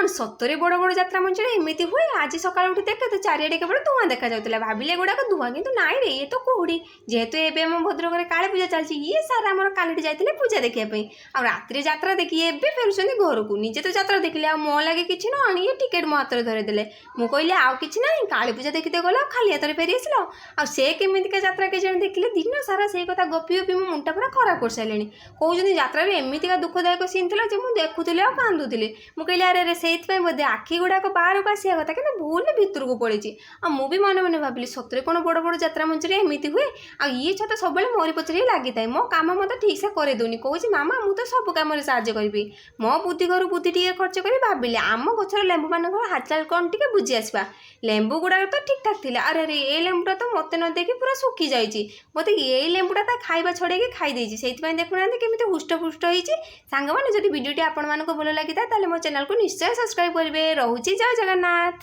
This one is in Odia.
କ'ଣ ସତରେ ବଡ଼ ବଡ଼ ଯାତ୍ରା ମଞ୍ଚରେ ଏମିତି ହୁଏ? ଆଜି ସକାଳୁ ଉଠି ଦେଖେ ତ ଚାରିଆଡ଼େ କେବଳ ଧୂଆଁ ଦେଖାଯାଉଥିଲା। ଭାବିଲେ ଏଗୁଡ଼ାକ ଧୂଆଁ, କିନ୍ତୁ ନାଇଁ ରେ, ଇଏ ତ କୁହୁଡ଼ି। ଯେହେତୁ ଏବେ ଆମ ଭଦ୍ରକରେ କାଳୀ ପୂଜା ଚାଲିଛି, ଇଏ ସାର୍ ଆମର କାଲିଠି ଯାଇଥିଲେ ପୂଜା ଦେଖିବା ପାଇଁ ଆଉ ରାତିରେ ଯାତ୍ରା ଦେଖି ଏବେ ଫେରୁଛନ୍ତି ଘରକୁ। ନିଜେ ତ ଯାତ୍ରା ଦେଖିଲେ ଆଉ ମୋ ଲାଗି କିଛି ନ ଆଣି ଇଏ ଟିକେଟ୍ ମୋ ହାତରେ ଧରେଇଦେଲେ। ମୁଁ କହିଲି, ଆଉ କିଛି ନାହିଁ, କାଳୀ ପୂଜା ଦେଖିତେ ଗଲ ଆଉ ଖାଲି ହାତରେ ଫେରି ଆସିଲ? ଆଉ ସେ କେମିତିକା ଯାତ୍ରା କେଜାଣି ଦେଖିଲେ, ଦିନ ସାରା ସେଇ କଥା ଗପି ଗପି ମୋ ମୁଣ୍ଡଟା ପୁରା ଖରାପ କରିସାରିଲେଣି। କହୁଛନ୍ତି, ଯାତ୍ରାରେ ଏମିତିକା ଦୁଃଖଦାୟକ ସିନ୍ ଥିଲା ଯେ ମୁଁ ଦେଖୁଥିଲି ଆଉ କାନ୍ଦୁଥିଲି। ମୁଁ କହିଲି, ଆରେ ଆରେ, ସେଇଥିପାଇଁ ବୋଧେ ଆଖି ଗୁଡ଼ାକ ବାହାରକୁ ଆସିବା କଥା କିନ୍ତୁ ଭୁଲରେ ଭିତରକୁ ପଳେଇଛି। ଆଉ ମୁଁ ବି ମନେ ମନେ ଭାବିଲି, ସତରେ କ'ଣ ବଡ଼ ବଡ଼ ଯାତ୍ରା ମଞ୍ଚରେ ଏମିତି ହୁଏ? ଆଉ ଇଏ ଛୁଆ ତ ସବୁବେଳେ ମୋରି ପଛରେ ହିଁ ଲାଗିଥାଏ। ମୋ କାମ ମୋତେ ଠିକ୍ସେ କରେଇ ଦେଉନି। କହୁଛି, ମାମା, ମୁଁ ତ ସବୁ କାମରେ ସାହାଯ୍ୟ କରିବି। ମୋ ବୁଦ୍ଧି ଘରୁ ବୁଦ୍ଧି ଟିକେ ଖର୍ଚ୍ଚ କରି ଭାବିଲି, ଆମ ଗଛର ଲେମ୍ବୁମାନଙ୍କର ହାଲଚାଲ କ'ଣ ଟିକେ ବୁଝି ଆସିବା। ଲେମ୍ବୁ ଗୁଡ଼ାକ ତ ଠିକ୍ ଠାକ୍ ଥିଲା। ଆରେ ଆରେ, ଏ ଲେମ୍ବୁଟା ତ ମୋତେ ନ ଦେଇକି ପୁରା ଶୁଖି ଯାଇଛି। ବୋଧେ ଏଇ ଲେମ୍ବୁଟା ତା ଖାଇବା ଛଡ଼େଇକି ଖାଇ ଦେଇଛି। ସେଇଥିପାଇଁ ଦେଖୁନାହାନ୍ତି କେମିତି ହୁଷ୍ଟପୁଷ୍ଟ ହେଇଛି। ସାଙ୍ଗମାନେ, ଯଦି ଭିଡ଼ିଓଟି ଆପଣମାନଙ୍କୁ ଭଲ ଲାଗିଥାଏ, ତାହେଲେ ମୋ ଚ୍ୟାନେଲକୁ ନିଶ୍ଚୟ ସବସ୍କ୍ରାଇବ୍ କରିବେ। ରହୁଛି, ଜୟ ଜଗନ୍ନାଥ।